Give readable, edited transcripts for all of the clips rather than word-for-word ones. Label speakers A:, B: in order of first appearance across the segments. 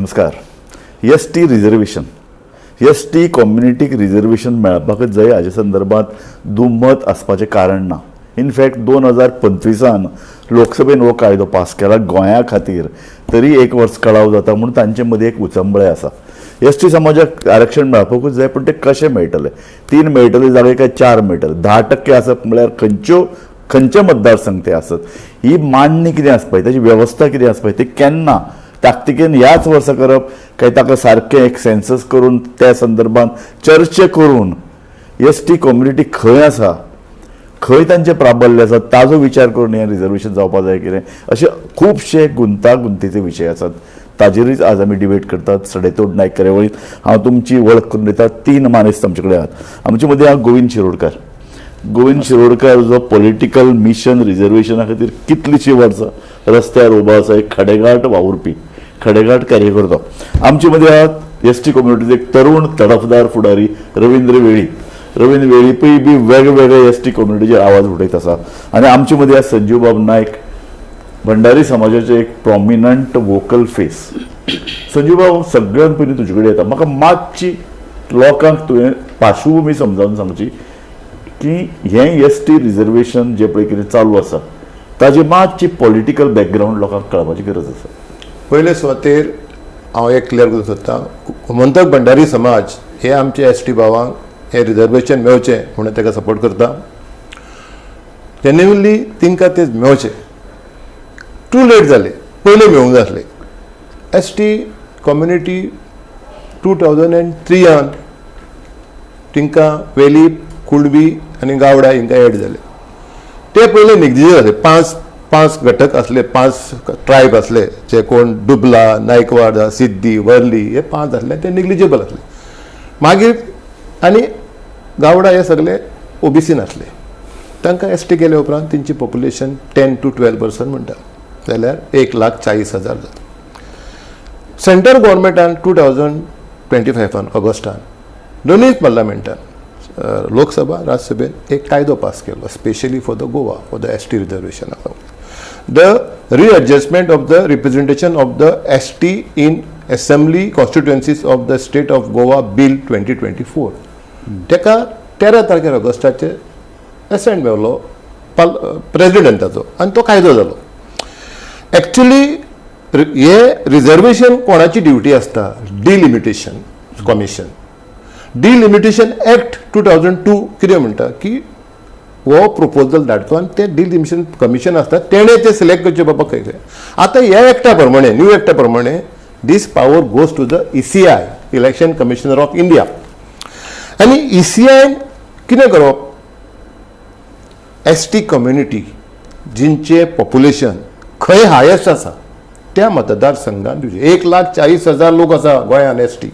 A: नमस्कार. ST reservation, ST कम्युनिटीक reservation मेळपाकच जाय हाजे संदर्भात दुमत आसपाचें कारण ना. इनफॅक्ट 2025आन लोकसभेन हो कायदो पास केला गोंया खातीर, तरी एक वर्स कळाव जाता म्हूण तांचे मदीं एक उचंबळे आसा. एसटी समाजाक आरक्षण मेळपाकूच जाय, पूण तें कशें मेळटलें? तीन मेळटले जागे काय चार मेळटले? 10% आसप म्हळ्यार खंयच्यो खंयचे मतदारसंघ ते आसत? ही मांडणी कितें आसपाक, ताची वेवस्था कितें आसपाक, ती केन्ना ताकतिकेन ह्याच वर्सा करप काय ताका सारकें एक सेन्सस करून त्या संदर्भात चर्चे करून एसटी कम्युनिटी खंय आसा, खंय तांचें प्राबल्य आसा, ताजो विचार करून हें रिजर्वेशन जावपा जाय कितें, अशे खुबशे गुंतागुंतीचे विशय आसात. ताजेरूच आज आमी डिबेट करतात. सडेतोड नायक कार्यावळींत हांव तुमची वळख करून दिता. तीन मानेस्त आमचे कडेन आहात. आमचे मदीं आहा गोविंद शिरोडकर. गोविंद शिरोडकर जो पॉलिटिकल मिशन रिजर्वेशना खातीर कितलींशीं वर्सां रस्त्यार उबो आसा, एक खडेगांठ वावुरपी, खडेगांठ कार्यकर्तो. आमचे मदीं आहात एसटी कम्युनिटीचे एक तरुण तडफदार फुडारी रवींद्र वेळीप. रवींद्र वेळीपूय बी वेगवेगळे एसटी कम्युनिटीचेर आवाज उठयत आसा. आनी आमचे मदीं आसा संजीव बाब नायक, भंडारी समाजाचे एक प्रॉमिनंट वोकल फेस. संजीव बाब, सगळ्यात पयलीं तुजे कडेन येता. म्हाका मातशी लोकांक तुवें पार्श्वभूमी समजावन सांगची की हें एसटी रिजर्वेशन जें पळय कितें चालू आसा ताजी मातशी पॉलिटिकल बॅकग्रावंड लोकांक कळपाची गरज आसा.
B: पयले सुवातेर हांव एक क्लियर करूंक सोदतां, गोमंतक भंडारी समाज हे आमचे एसटी भावांक हें रिजर्वेशन मेळचें म्हणून ताका सपोर्ट करता. जेन्युअनली तांकां तें मेळचें. टू लेट जाले, पयलें मेळूंक जाय आसलें. एसटी कम्युनिटी 2003आन तांकां वेलीप, कुणबी आनी गावडा हिंकां एड जाले. ते पयले निगलिजल आसले. पांच पांच घटक आसले, पांच ट्रायब आसले, जे कोण दुबला, नायकवाड, सिद्दी, वर्ली, हे पांच आसले, ते निग्लिजेबल आसले. मागीर आनी गावडा हे सगळे ओबीसीन आसले. तांकां एसटी केले उपरांत तेंची पॉप्युलेशन 10 टू 12% म्हणटा जाल्यार 1,40,000 जाता. सेंट्रल गव्हर्मेंटान 2025आन ऑगस्टान दोनूय पार्लमेंटान, लोकसभा, राज्यसभेन एक कायदो पास केलो, specially for the Goa, for the ST reservation, the Readjustment of the Representation of the ST in Assembly Constituencies of the State of Goa Bill 2024. ताका 13 तारखेर ऑगस्टाचेर एसेंट मेवलो प्रेजिडेंटाचो आनी तो कायदो जालो. एक्चुली हे रिजर्वेशन कोणाची ड्युटी आसता? Delimitation commission. Delimitation Act 2002 कितें म्हणटा की हो प्रपोजल धाडचो आनी ते डिलिमिटेशन कमिशन आसता, तेणें ते सिलेक्ट करचे बाबा खंय खंय. आतां ह्या एक्टा प्रमाणे, न्यू एक्टा प्रमाणे, this power goes to the ECI, Election Commissioner of India. आनी ईसीआयन कितें करप? एसटी कम्युनिटी जिंचे पॉप्युलेशन खंय हायेस्ट आसा त्या मतदारसंघात दिवचें. 1,40,000 लोक आसा गोंयान एसटी.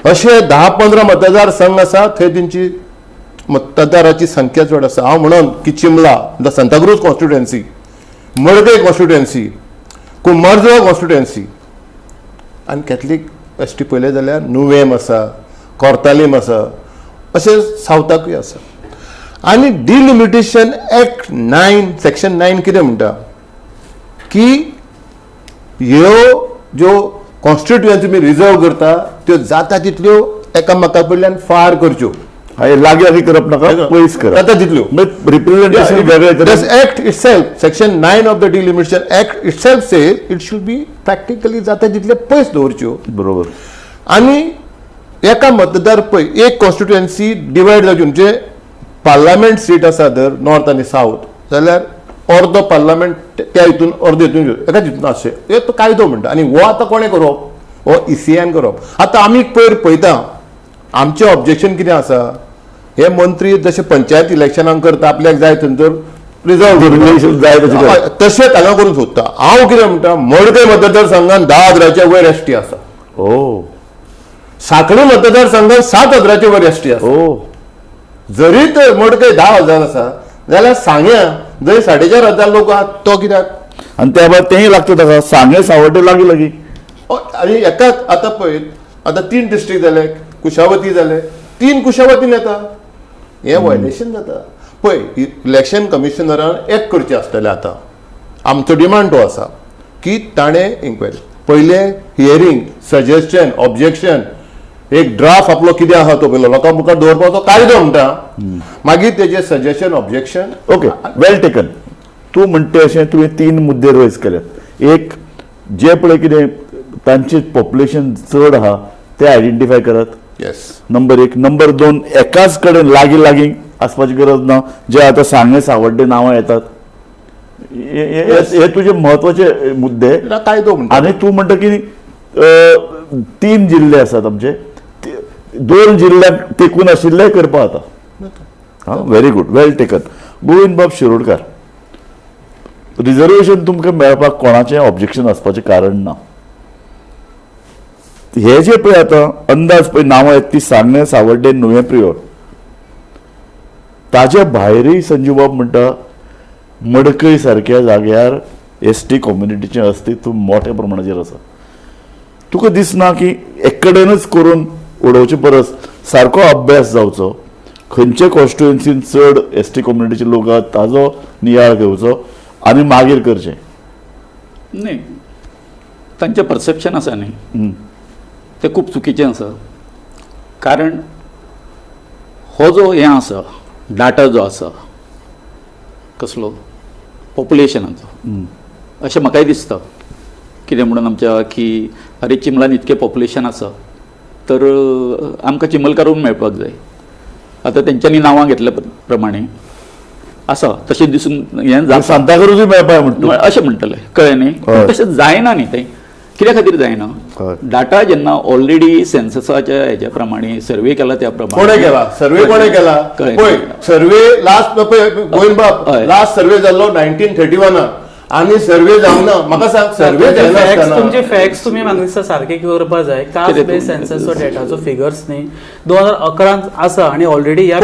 B: अशे 10-15 मतदारसंघ आसा, थंय तेंची मतदाराची संख्या चड आसा. हांव म्हणून की चिमला, the Santacruz constituency, Madkai constituency, Cumbarjua constituency आनी कॅथलीक एसटी पळयलें जाल्यार नुवेम आसा, कोर्तालीम आसा, अशें सावथाकूय आसा. आनी Delimitation Act 9, section 9 कितें म्हणटा की ह्यो ज्यो कॉन्स्टिट्युएन्सी तुमी रिजर्व करता त्यो जाता तितल्यो एकामेका कडल्यान फार करच्यो.
A: हांवें लागीं लागीं करप नाका, पयस करप.
B: जाता तितल्यो.
A: रिप्रेझेंटेशन वेगळें तरेन.
B: This act itself, section 9 of the Delimitation Act itself says it should be practically जाता तितले पयस दवरच्यो. आनी एका मतदार पळय एक कॉन्स्टिट्युएन्सी डिवायड जावची, म्हणजे पार्लमेंट सीट आसा जर नॉर्थ आनी सावथ जाल्यार अर्दो पार्लमेंट त्या हितून, अर्दो हितून, एकाच हितून आसचें, हे तो कायदो म्हणटा. आनी हो आतां कोणें करप? हो ईसीआयन करप. आतां आमी पयर पळयता, आमचें ऑब्जेक्शन कितें आसा, हे मंत्री जशे पंचायत इलेक्शनाक करता, आपल्याक जाय थंयसर रिजर्व
A: Relation जाय तशें करप.
B: तशें हांगा करूंक सोदता. हांव कितें म्हणटा, मडकय मतदारसंघात 10 हजाराच्या वयर एसटी आसा. सांखळी मतदारसंघात 7 हजाराच्या वयर एसटी आसा. जरी तर मडकय 10,000 आसा जाल्यार सांग्या जंय 4,500 लोक आहात तो कित्याक?
A: आनी त्या भायर तेंय लागता ताका, सांगें सावड्डें लागीं लागीं.
B: आनी एकाच आतां पळय, आतां तीन डिस्ट्रिक्ट जाले, कुशावती जाले, तीन कुशावतीन येता, हें व्हायलेशन जाता. पळय, इलेक्शन कमिशनरान एक करचें आसतलें. आतां आमचो डिमांड तो आसा की ताणें इन्क्वायरी पयले हियरींग, सजेशन, ऑब्जेक्शन, एक ड्राफ्ट आपलो कितें आहा तो पयलो लोकां मुखार दवरपाचो कायदो म्हणटा, मागीर तेजे suggestion, objection.
A: Okay, well taken. तूं म्हणटा अशें तुवें तीन मुद्दे रयज केल्यात. एक, जे पळय कितें तांचे पॉप्युलेशन चड आहा ते आयडेंटिफाय करात.
B: येस.
A: नंबर एक. नंबर दोन, एकाच कडेन लागीं लागीं आसपाची गरज ना, जे आतां सांगें सावड्डे नांवां येतात, हे तुजे म्हत्वाचे मुद्दे.
B: कायदो म्हणटा.
A: आनी तूं म्हणटा की तीन जिल्ले आसात आमचे, दोन जिल्ल्यांक तेकून आशिल्ले करपा जाता. हां, very good, well taken. Govind Bab Shirodkar, reservation तुमकां मेळपाक कोणाचें ऑब्जेक्शन आसपाचें कारण ना. हे जे पळय आतां अंदाज पळय नांवां येता ती सांगणें, सावड्डें, नुवें प्रियोळ, ताजे भायरूय संजीव बाब म्हणटा मडकय सारक्या जाग्यार एस टी कम्युनिटीचें अस्तित्व मोठ्या प्रमाणाचेर आसा. तुका दिसना की एक कडेनच करून उडोवचे परस सारको अभ्यास जावचो, खंयचे कॉन्स्टिट्युएन्सीन चड एस टी कम्युनिटीचे लोक आहात ताजो नियाळ घेवचो आनी मागीर करचें?
C: न्ही, तांचें परसेप्शन आसा न्ही तें खूब चुकीचें आसा. कारण हो जो हें आसा डाटा जो आसा कसलो पॉप्युलेशनाचो, अशें म्हाकाय दिसता कितें म्हणून आमच्या की अरे चिमलान इतकें पॉप्युलेशन आसा तर आमकां चिमलकारून मेळपाक जाय. आतां तेंच्यांनी नांवां घेतल्या प्रमाणे आसा तशें दिसून हें जाता,
A: सांताक्रूजूय मेळपा म्हणटा
C: अशें म्हणटलें, कळ्ळें न्ही? तशें जायना न्ही तें. कित्या खातीर जायना? डाटा जेन्ना ऑलरेडी सेन्ससाच्या हेज्या प्रमाणे सर्वे केला त्या प्रमाणे
B: कोणे केला सर्वे? कोणे केला पळय सर्वे लास्ट पळय गोविंद बाब, लास्ट सर्वे जाल्लो 1931 आनी सर्वे जावंक ना. म्हाका सांग, सर्वे जायना.
D: तुमचे फॅक्ट्स तुमी म्हाका दिसता सारके करपा जाय. कास्ट बेस्ड सेन्ससचो डेटाचो फिगर्स न्ही 2011 आसा आनी ऑलरेडी ह्या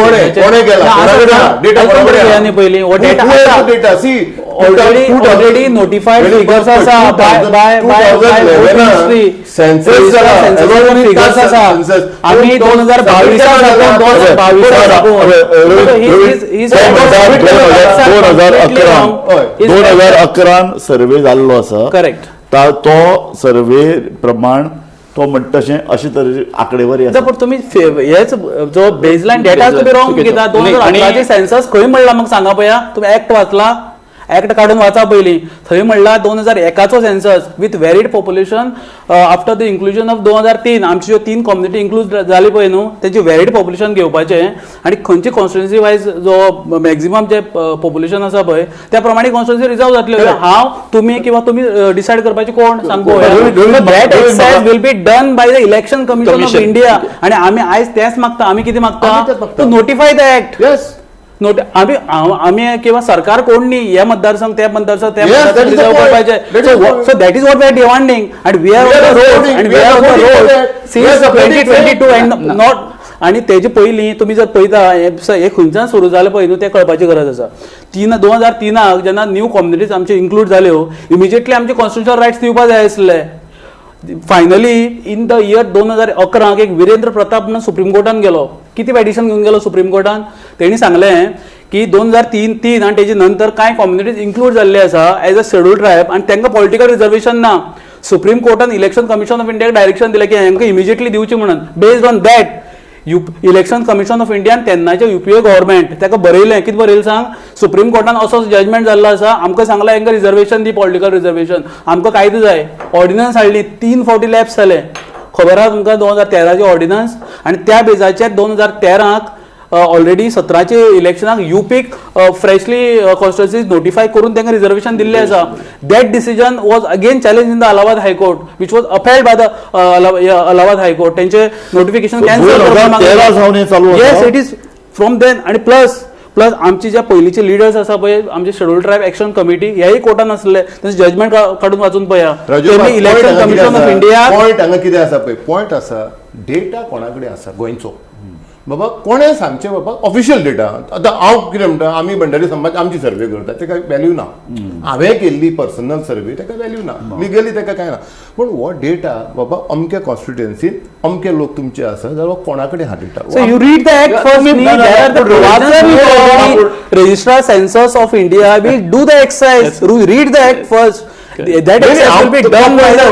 D: पयलीं हो data
B: data see
D: already notified figures आसा बाय बाय
B: सेन्सस
D: फिगर्स आसा. आमी 2022
A: 2011 सर्वे जाल्लो आसा.
D: करेक्ट.
A: तो सर्वे प्रमाण तो म्हणटा तशें अशे तरेची आंकडेवारी आसा.
D: पूण तुमी हेच जो बेजलायन डेटा तुमी रॉंग घेता. 2011 सेन्सस खंय म्हणला म्हाका सांगा पळया. तुमी एक्ट वाचला? एक्ट काडून वाचा पयलीं. थंय म्हणला 2001चो census with varied population after the inclusion of 2003. आमची ज्यो तीन कम्युनिटी इन्क्लूड जाली पळय न्हू तेजी व्हेरीड पॉप्युलेशन घेवपाचें आनी खंयची कॉन्स्टिट्युएन्सी वायज जो मॅक्झिमम जे पॉप्युलेशन आसा पळय त्या प्रमाणे कॉन्स्टिट्युएन्सी रिजर्व जातल्यो. हांव तुमी किंवा तुमी डिसायड करपाचें कोण सांगू? That exercise will be done by the Election Commission of India. आनी आमी आयज तेंच मागता. आमी कितें मागता? To notify the act.
B: Yes.
D: Note आमी आमी किंवा सरकार कोण न्ही हे मतदारसंघ त्या मतदारसंघ त्या रिजर्व करपाचें. So that is what we are demanding and we are on the road and we are on the road since 2022 and not. आनी तेजे पयलीं तुमी जर पळयता हें खंयच्यान सुरू जालें पळय न्हू तें कळपाची गरज आसा. 2003 जेन्ना न्यू कम्युनिटीज आमच्यो इन्क्लूड जाल्यो इमिजिएटली आमचे कॉन्स्टिट्युशनल रायट्स दिवपा जाय आसले. फायनली इन the year 2011 एक विरेंद्र प्रताप म्हणून सुप्रीम कोर्टान गेलो. किती पेटिशन घेवन गेलो सुप्रीम कोर्टान? तेणी सांगलें की 2003 आनी तेजे नंतर कांय कम्युनिटीज इन्क्लूड जाल्ले आसा एज अ शेड्यूल ट्रायब आनी तांकां पॉलिटिकल रिजर्वेशन ना. सुप्रीम कोर्टान इलेक्शन कमिशन ऑफ इंडियाक डायरेक्शन दिलें की हांकां इमिजिएटली दिवची म्हणून. Based on that Election Commission of इंडियान तेन्नाचे युपीए गव्हर्मेंट ताका बरयलें. कितें बरयलें सांग? सुप्रीम कोर्टान असो जजमेंट जाल्लो आसा, आमकां सांगलां हांकां रिजर्वेशन दी, पॉलिटिकल रिजर्वेशन, आमकां कायदो जाय. ऑर्डिनन्स हाडली, 3 फावटी लॅप्स जाले. खबर आहा तुमकां 2013 ऑर्डिनन्स आनी त्या बेजाचेर 2013 ऑलरेडी 17 इलेक्शनाक युपीक फ्रेशली कॉन्स्टिट्युएन्सी नोटिफाय करून तांकां रिजर्वेशन दिल्लें आसा. That decision was again challenge in the Allahabad High Court which was upheld by the Allahabad High Court. तेंचे notification cancel.
A: Yes,
D: it is from then. आनी plus plus आमची ज्या पयलींचे leaders आसा पळय, आमचे शेड्यूल ट्रायब एक्शन कमिटी ह्याय कोर्टान आसले, तेंचे जजमेंट काडून वाचून पळया. Election commission of India
B: point हांगा कितें आसा पळय, पॉयंट आसा डेटा कोणा कडेन आसा गोंयचो बाबा, कोणें सांगचें बाबा ऑफिशियल डेटा. आतां हांव कितें म्हणटा, आमी भंडारी समाज आमची सर्वे करता तेका व्हॅल्यू ना, हांवें केल्ली पर्सनल सर्वे तेका व्हॅल्यू ना, लिगली तेका कांय ना, पूण हो डेटा बाबा अमक्या कॉन्स्टिट्युएन्सीन अमके लोक तुमचे आसा जाल्यार कोणा कडेन हा data?
D: So you read the act first. Registrar census of India will do the exercise. Read the act first. That exercise will be done by the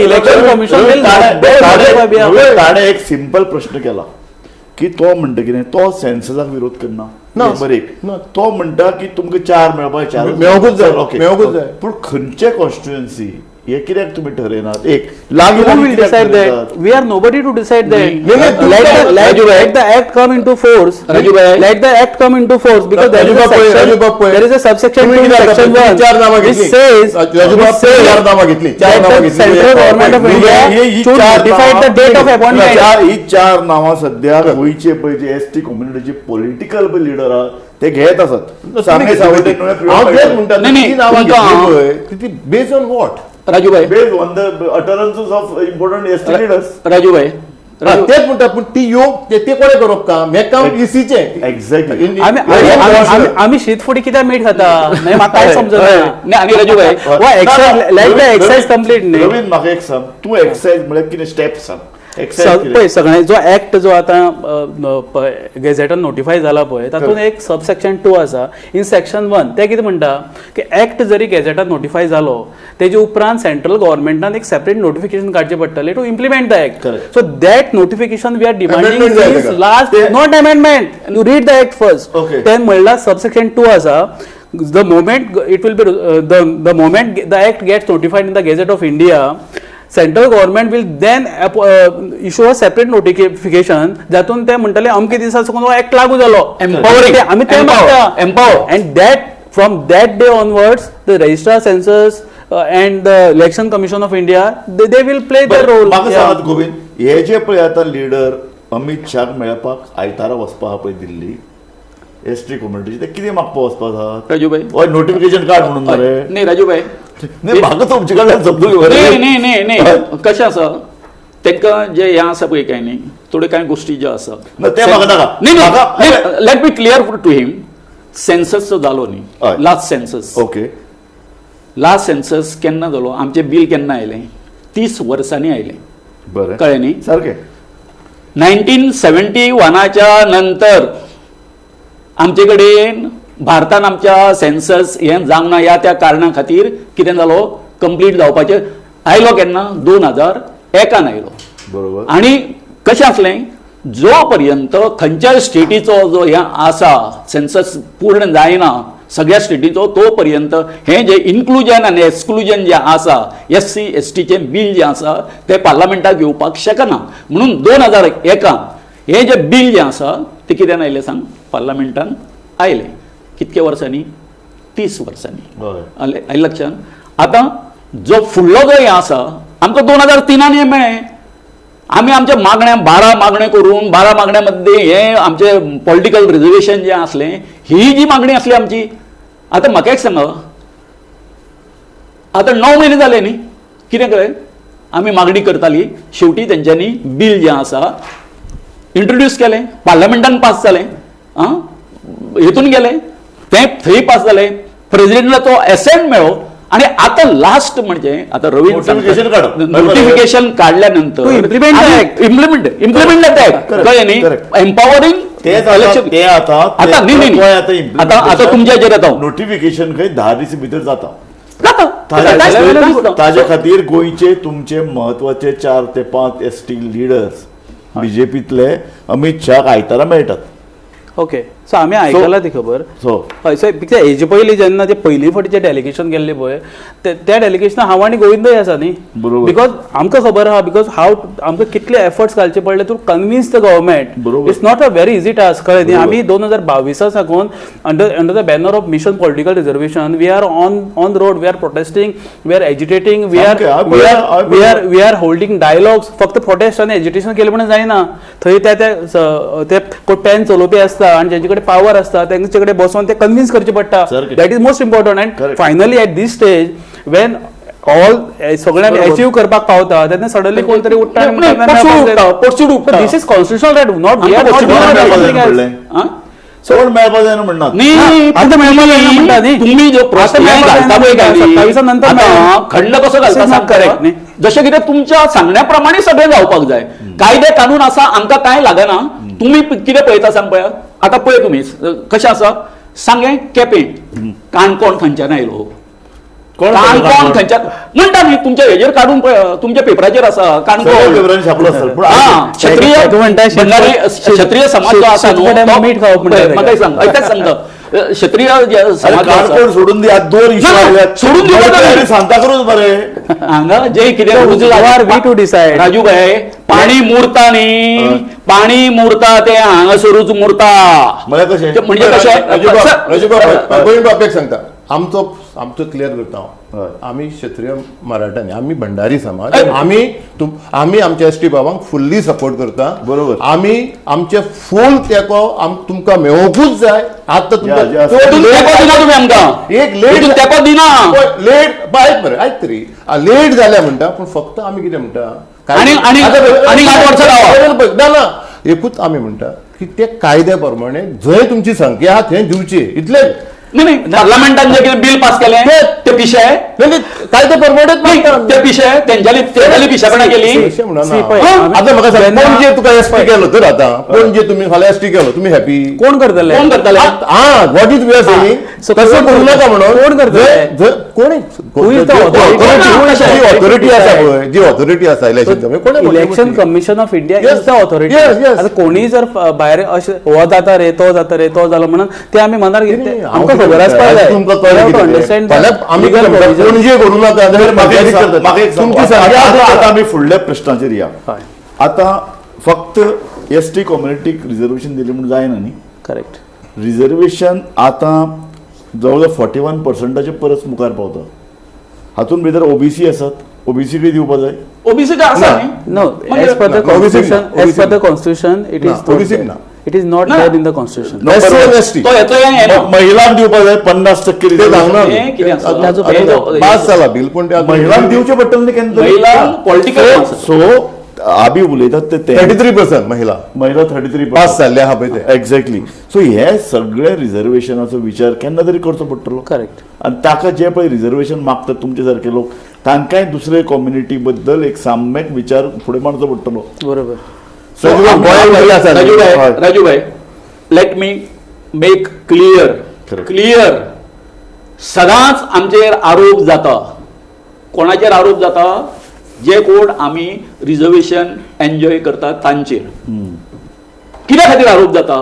D: election commission.
A: ताणें एक सिंपल प्रश्न केला की तो म्हणटा कितें, तो सेन्ससाक विरोध करना, नंबर एक. तो म्हणटा की तुमकां चार मेळपाक, चार
B: मेळोकूच जाय, मेळोकूच जाय.
A: पूण खंयचे कॉन्स्टिट्युएन्सी हे कित्याक तुमी ठरयनात? एक लागीं
D: Who will decide that? We are nobody to decide that. Let the act come into force. Let the act come into force because there is a section, there is a subsection 2 section 1 which says, which says that the central government of India should notify the date of appointment.
A: ही चार नांवां सध्या गोंयचे पळय जे S T कम्युनिटीचे political पळय leader आहा ते घेत आसात.
B: Based on what?
C: Rajubhai,
A: based on the utterances of important ST leaders.
C: Rajubhai,
B: तेच म्हणटा, पूण ती योग ते कोणें करप काम, हें काम ईसीचें.
A: एक्झॅक्टली.
D: आमी शीत फुडें कित्याक मीठ खाता न्हय, म्हाका कांय समजना.
C: आनी Rajubhai,
D: let the exercise complete न्ही.
A: रवीन, म्हाका एक सांग, तूं एक्सरसाइज म्हळ्यार कितें स्टेप सांग.
D: पळय सगळें जो एक्ट जो आतां गॅझेटान नोटिफाय जाला पळय तातूंत एक सबसेक्शन 2 आसा. इन सेक्शन 1 ते कितें म्हणटा की एक्ट जरी गॅझेटान नोटिफाय जालो तेजे उपरांत सेंट्रल गव्हर्मेंटान एक सेपरेट नोटिफिकेशन काडचें पडटलें to implement the act. So that notification we are demanding is last, not amendment. You read the act first. तें म्हणलां सबसेक्शन 2 आसा, the moment it will be the moment the act gets notified in the Gazette of India, central government will then issue a separate notification जातून ते म्हणटले अमके दिसा साकून हो एक्ट लागू जालो.
C: एम्पावरिंग,
D: आमी ते मागता.
C: Empower.
D: And that from that day onwards the registrar census and the election commission of India they will play the role.
A: म्हाका सांगात गोविंद, हे जे पळय आतां लिडर अमीत शाह मेळपाक आयतारा वचपा पळय दिल्ली एस टी कम्युनिटीची, ते कितें मागपा वचपा आसा?
C: राजूभाई,
A: हय नोटिफिकेशन काड म्हणून मरे.
C: न्ही राजूभाई,
A: न्ही म्हाका तुमचे कडल्यान समजूंक
C: न्ही न्ही न्ही न्ही कशें आसा तांकां जे हें आसा पळय कांय न्ही थोड्यो कांय गोश्टी ज्यो आसा
A: तें म्हाका नाका.
C: न्ही न्ही, let me clear to him. Census जो जालो न्ही, last census,
A: okay,
C: last census केन्ना जालो, आमचें बील केन्ना आयलें? 30 वर्सांनी आयलें.
A: बरें,
C: कळ्ळें न्ही?
A: सारकें.
C: 1971 नंतर आमचे कडेन भारतान आमच्या सेन्सस हें जावंक ना ह्या त्या कारणा खातीर कितें जालो, कंप्लीट जावपाचें आयलो केन्ना 2001 आयलो.
A: बरोबर.
C: आनी कशें आसलें, जो पर्यंत खंयच्याय स्टेटीचो जो हें आसा सेन्सस पूर्ण जायना सगळ्या स्टेटीचो, तो पर्यंत हें जें इन्क्लुजन आनी एक्सक्लुजन जें आसा एस सी एस टीचें बील जें आसा तें पार्लमेंटाक येवपाक शकना. म्हणून 2001 हें जें बील जें आसा तें कित्यान आयलें सांग? पार्लमेंटान आयलें. कितके वर्सांनी? 30 वर्सांनी. आयलें लक्षान? आतां जो फुडलो जो हें आसा आमकां 2003 हें मेळ्ळें. आमी आमच्या मागण्या 12 मागण्यो करून 12 मागण्या मदें हें आमचें पॉलिटिकल रिजर्वेशन जें आसलें ही जी मागणी आसली आमची. आतां म्हाका एक सांगा, आतां 9 म्हयने जाले न्ही, कितें कळ्ळें? आमी मागणी करताली, शेवटी तेंच्यांनी बील जें आसा इंट्रोड्यूस केलें, पार्लमेंटान पास जालें, आं हेतून गेलें, तें थंय पास जालें, प्रेजिडेंटाचो एसेंट मेळ्ळो. आनी आतां लास्ट म्हणजे आतां रवीन नोटिफिकेशन काडल्या नंतर इम्प्लिमेंट इम्प्लिमेंट जाता एक्ट, कळ्ळें न्ही? एम्पावरिंग
A: ते आतां
C: आतां न्ही न्ही आतां आतां तुमच्या हेजेर येता
A: नोटिफिकेशन खंय 10 दीस भितर जाता.
C: जाता.
A: ताजे खातीर गोंयचे तुमचे म्हत्वाचे 4 ते 5 एस टी लिडर्स बीजेपीतले अमीत शाह आयतारा मेळटात.
D: ओके, सो आमी आयकला ती खबर. हय, सो कित्याक हेजे पयलीं जेन्ना ते पयली फावटी जे डेलिगेशन गेल्ले पळय त्या डेलिगेशनान हांव आनी गोविंदय आसा न्ही, because आमकां खबर आहा, because हांव आमकां कितले एफर्ट्स घालचे पडले to convince the government. It's not a very easy task, कळ्ळें न्ही? आमी 2022 साकून under the banner of mission political reservation we are on road, we are protesting, we are agitating, we are we are we are holding dialogues. फक्त protest आनी agitation केलें म्हणून जायना, थंय त्या कोण पेन चलोवपी आसता आनी जेंचे कडेन पावर आसता तेंचे कडेन बसोन ते कन्विन्स करचे पडटा. That is most important. And finally at this stage when all सगळें आमी अचीव करपाक पावता तेन्ना सडनली कोण तरी उठ्ठा. This is constitutional right, not we are not.
A: कोण मेळपा जायना म्हणना
C: तुम्ही जो प्रश्न घालता पळय खंड कसो घालता, करेक्ट न्ही? जशें कितें तुमच्या सांगण्या प्रमाणे सगळें जावपाक जाय. कायदे कानून आसा, आमकां कांय लागना. तुमी कितें पळयता सांग पळया. आतां पळय तुमी कशें आसा, सांगें केपें काणकोण खंयच्यान आयलो, काणकोण खंयच्या म्हणटा न्ही तुमच्या हेजेर काडून तुमच्या पेपराचेर आसा काणकोण.
A: पेपरांनी छापलो असेल.
C: क्षत्रिय क्षत्रिय समाज जो आसा न्हू
D: मीठ खावप
C: म्हाका सांग, तेच सांगता क्षत्रिय समाज
A: सोडून दी, दोन इश्यू
C: सोडून दी,
A: सांताक्रूज बरे
C: हांगा जे कितें राजू भाई पाणी मुरता न्ही, पाणी मुरता ते हांगासरूच मुरता.
A: कशें
C: म्हणजे कशें
B: गोविंद एक सांगता, आमचो आमचो क्लियर करता हांव, आमी क्षत्रिय मराठा न्ही, आमी भंडारी समाज. आमी आमी आमच्या एस टी बाबांक फुल्ली सपोर्ट करता.
A: बरोबर.
B: आमी आमचे फूल तेंको तुमकां मेळोवंकूच जाय. आतां
C: तुमकां
B: एक लेट
C: तेंको दिना,
B: लेट आयक मरे, आयक तरी लेट जाल्या म्हणटा, पूण फक्त आमी कितें म्हणटा ना, एकूच आमी म्हणटा की ते कायद्या प्रमाणे जंय तुमची संख्या आहा थंय दिवची, इतले.
C: नाही पार्लमेंटान जे कितें बिल पास केलें ते पिशे
B: नाही कायदे परवडत नाही
C: ते पिशे तेंच्यानी तेंच्यानी पिशेपणा केली.
B: आतां म्हाका सांग, पणजे तुका एस टी केलो तर, आतां पणजे तुमी फाल्यां एस टी केलो, तुमी हॅपी
D: कोण करतले?
C: कोण करतले?
B: आं, what is we are saying, तशें करूं नाका म्हणून.
D: कोण करतले?
B: कोण ऑथॉरिटी आसा पळय, जी ऑथॉरिटी आसा इलेक्शन, कोण?
D: Election commission of India is the authority. आतां कोणीय जर भायर अशें हो जाता रे तो जाता रे तो जालो म्हणून ते आमी मनार घेतले, आमकां खबर आसपाक जाय.
A: आता आमी फुडल्या प्रश्नाचेर या. आतां फक्त एस टी कम्युनिटीक रिजर्वेशन दिलें म्हूण जायना न्ही.
D: करेक्ट.
A: रिजर्वेशन आतां जवळ जवळ 41% परस मुखार पावता. हातून भितर ओबीसी आसात, ओबीसी दिवपा जाय.
C: ओबीसी काय आसा न्ही?
D: No, as per the constitution, as per the constitution it is
B: OBC ना,
D: it is not there in the constitution.
A: महिलांक दिवपा जाय 50%
B: पास जाला बिल, पूण
A: महिलांक दिवचें पडटलें न्ही केन्ना.
C: महिलांक पॉलिटिकल.
A: सो आमी उलयतात ते
B: 33% महिला,
A: महिला 33%
B: पास जाल्ले आहा पळय ते.
A: एक्झॅक्टली. सो हे सगळे रिजर्वेशनाचो विचार केन्ना तरी करचो पडटलो.
D: करेक्ट.
A: आनी ताका जे पळय रिजर्वेशन मागतात तुमचे सारके लोक, तांकांय दुसरे कम्युनिटी बद्दल एक साम्यक विचार फुडें मांडचो पडटलो.
D: बरोबर.
C: राजू भाई, let me make clear, clear. सदांच आमचेर आरोप जाता. कोणाचेर आरोप जाता? जे कोण आमी रिजर्वेशन एन्जॉय करतात तांचेर. कित्या खातीर आरोप जाता?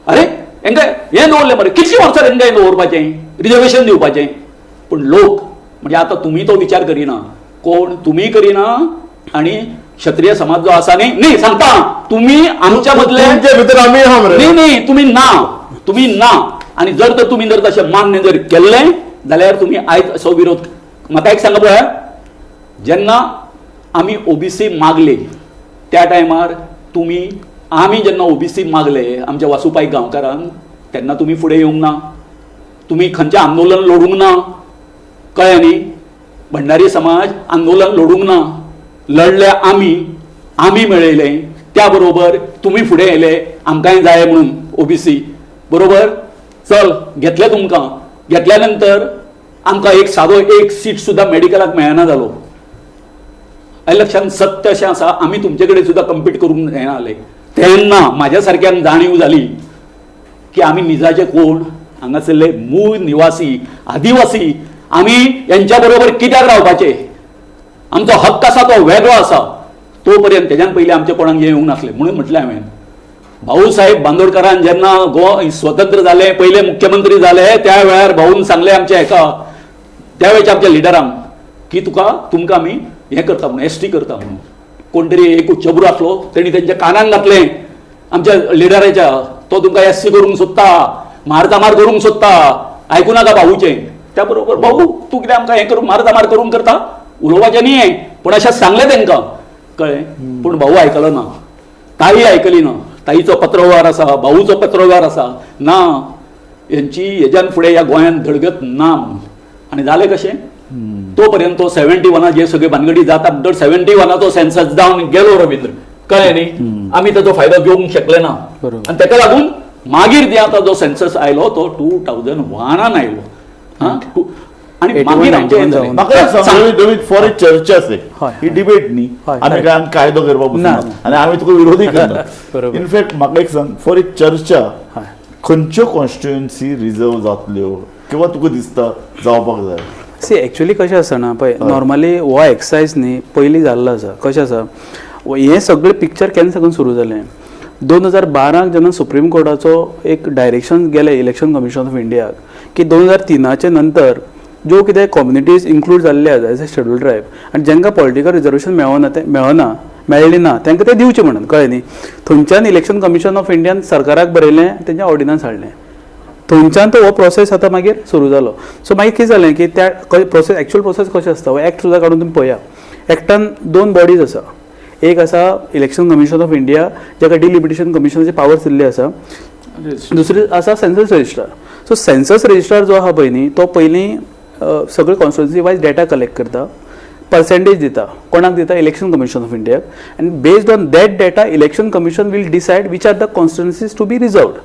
C: अरे हेंका हें दवरलें मरे, कितलीं वर्सां हेंका हें दवरपाचें, रिजर्वेशन दिवपाचें. पूण लोक म्हणजे आतां तुमी तो विचार करिना, कोण तुमी करिना आनी क्षत्रिय समाज जो आसा न्ही, न्ही सांगता तुमी आमच्या मदले
B: भितर आमी आहा मरे.
C: न्ही न्ही तुमी ना, तुमी ना. आनी जर तर तुमी जर तशें मान्य जर केल्लें जाल्यार तुमी आयज असो विरोध. म्हाका एक सांगा पळया, जेन्ना आमी ओबीसी मागले त्या टायमार तुमी, आमी जेन्ना ओबीसी मागले आमच्या वासुपाय गांवकारान, तेन्ना तुमी फुडें येवंक ना, तुमी खंयचें आंदोलन लडूंक ना, कळ्ळें न्ही? भंडारी समाज आंदोलन लडूंक ना, लढले आमी, आमी मेळयलें. त्या बरोबर तुमी फुडें येयले आमकांय जाय म्हणून ओबीसी, बरोबर? चल घेतले तुमकां, घेतल्या नंतर आमकां एक सादो एक सीट सुद्दां मेडिकलाक मेळना जालो. लक्षांत सत्य अशें आसा, आमी तुमचे कडेन सुद्दां कम्पीट करूंक येना जाले. तेन्ना म्हाज्या सारक्यान जाणीव जाली की आमी निजाचे कोण, हांगासरले मूळ निवासी आदिवासी, आमी यांच्या बरोबर कित्याक रावपाचे, आमचो हक्क आसा तो वेगळो आसा. तो पर्यंत तेज्यान पयलीं आमच्या कोणाक येवंक नासलें. म्हणून म्हटलें हांवें, भाऊसाहेब बांदोडकरान जेन्ना गोंय स्वतंत्र जालें, पयले मुख्यमंत्री जाले, त्या वेळार भाऊन सांगलें आमच्या हेका, त्या वेळच्या आमच्या लिडरांक की तुका तुमकां आमी हें करता म्हणून, एस टी करता म्हणून. कोण तरी एक चबरू आसलो, तेणी तेंच्या कानान घातलें आमच्या लिडराच्या, तो तुमकां एस सी करूंक सोदता, मारतामार करूंक सोदता, आयकूं नाका भाऊचें. त्या बरोबर भाऊ तूं कितें आमकां हें करूंक मारतामार करूंक करता, उलोवपाचें न्ही, पूण अशें सांगलें तेंकां, कळ्ळें? पूण भाऊ आयकलो ना, ताई आयकली ना. ताईचो पत्रव्यवहार आसा, भाऊचो पत्रव्यवहार आसा ना, हेंची हेज्यान फुडें ह्या गोंयांत धडगत ना म्हणून. आनी जालें कशें, तो पर्यंत तो 71 जे सगळे भानगडी जाता म्हणटर 71 सेन्सस जावन गेलो रवींद्र, कळ्ळें न्ही? आमी ताचो फायदो घेवंक शकले ना. आनी ताका लागून मागीर जे आतां जो सेन्सस आयलो तो 2001 आयलो. आनी मागीर आमचें
A: म्हाका फॉर ए चर्चा असे ही डिबेट न्ही, आमी काय कायदो करपाक बसना आनी आमी तुका विरोधी करना. इनफॅक्ट म्हाका एक सांग, फॉर ए चर्चा खंयच्यो कॉन्स्टिट्युएन्सी रिजर्व जातल्यो किंवा तुका दिसता जावपाक जाय?
D: सी, एक्चुली कशें आसा ना पळय, नॉर्मली हो एक्सरसायज न्ही पयलीं जाल्लो आसा. कशें आसा, हें सगळें पिक्चर केन्ना साकून सुरू जालें, 2012 जेन्ना सुप्रीम कोर्टाचो एक डायरेक्शन गेलें इलेक्शन कमिशन ऑफ इंडियाक की 2003 नंतर ज्यो कितें कम्युनिटीज इन्क्लूड जाल्ले आसा एज अ शेड्यूल ट्रायब आनी जांकां पॉलिटिकल रिजर्वेशन मेळना तें मेळना मेळ्ळें ना तांकां तें दिवचें म्हणून, कळ्ळें न्ही. थंयच्यान इलेक्शन कमिशन ऑफ इंडियान सरकाराक बरयलें, तेंचें ऑर्डिनन्स हाडलें, थंयच्यान तो हो प्रोसेस आतां मागीर सुरू जालो. सो मागीर कितें जालें की त्या प्रोसेस, एक्चुअल प्रोसेस कशें आसता, हो एक्ट सुद्दां काडून तुमी पळया. एक्टान दोन बॉडीज आसा, एक आसा इलेक्शन कमिशन ऑफ इंडिया जाका डिलिमिटेशन कमिशनाचे पावर्स दिल्ले आसा, दुसरी आसा census registrar. So census registrar जो आहा पळय न्ही, तो पयलीं सगळे कॉन्स्टिट्युन्सी वायज डेटा कलेक्ट करता, पर्सेंटेज दिता, कोणाक दिता, इलेक्शन कमिशन ऑफ इंडियाक, आनी based on that data election commission will decide which are the constituencies to be reserved.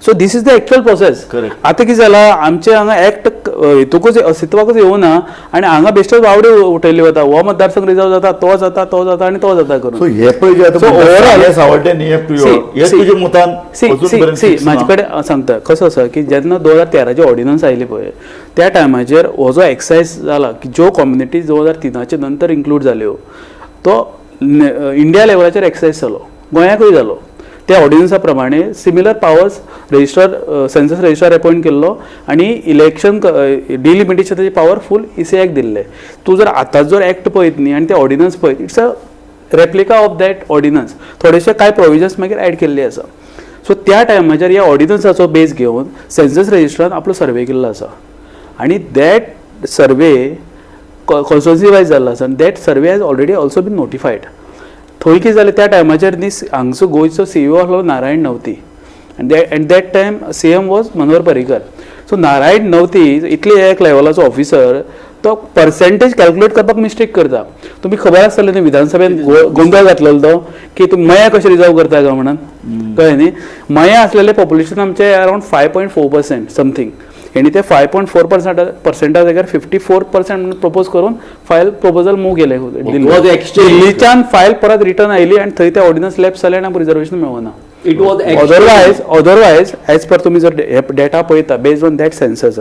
D: So this is the actual process. आतां कितें जालां, आमचे हांगा एक्ट हेतूकच अस्तित्वाकच येवना आनी हांगा बेश्टोच वावडे उठयल्ले वता, हो मतदारसंघ रिजर्व जाता, तो जाता, तो जाता आनी तो जाता करून.
A: सो हे पळय जे
D: So overall-
A: आतां सावड्डे न्ही, हे तुजे मतान अजून पर्यंत
D: सी
A: fix ना.
D: म्हाजे कडेन सांगता कसो आसा की जेन्ना 2013 ऑर्डिनन्स आयली पळय, त्या टायमाचेर हो जो एक्सरसायज जाला की ज्यो कम्युनिटीज 2003 नंतर इन्क्लूड जाल्यो, तो इंडिया लेवलाचेर एक्सरसायज जालो, गोंयाकूय जालो. त्या ऑर्डिनन्सा प्रमाणे similar powers registrar, census registrar appoint केल्लो आनी इलेक्शन डिलिमिटेशनाची पावर फूल ईसीआयक दिल्ले. तूं जर आतां जर एक्ट पळयत न्ही आनी ते ऑर्डिनन्स पळयत, it's a replica of that ordinance. थोडेशे कांय प्रोविजन्स मागीर एड केल्ले आसा. सो त्या टायमाचेर ह्या ऑर्डिनन्साचो बेस घेवन सेन्सस रजिस्टरान आपलो सर्वे केल्लो आसा आनी that survey constituency wise जाल्लो आसा आनी that survey has already also been notified. थंय कितें जालें, त्या टायमाचेर न्ही हांगचो गोंयचो सीईओ आसलो नारायण नवती आनी at that time CM was Manohar Parrikar. So Narayan Navti इतले एक लेवलाचो ऑफिसर, तो पर्सेंटेज कॅल्क्युलेट करपाक मिस्टेक करता. तुमी खबर आसतलें न्ही, विधानसभेन गोंदळ घातलेलो तो की तूं मया कशें रिजर्व करता काय म्हणून, कळ्ळें न्ही. मया आसलेलें पॉप्युलेशन आमचें around 5.4% something, हेणी ते 5.4% पर्सेंटा जाग्यार 54% म्हणून प्रपोज करून फायल प्रपोजल मूव केलें.
C: Was exchange.
D: दिल्लीच्यान फायल परत रिटर्न आयली आनी थंय ते ऑर्डिनन्स लॅप्स जाले आनी आमकां रिजर्वेशन मेळना.
C: It was
D: otherwise as per तुमी जर डेटा पळयता, based on that census,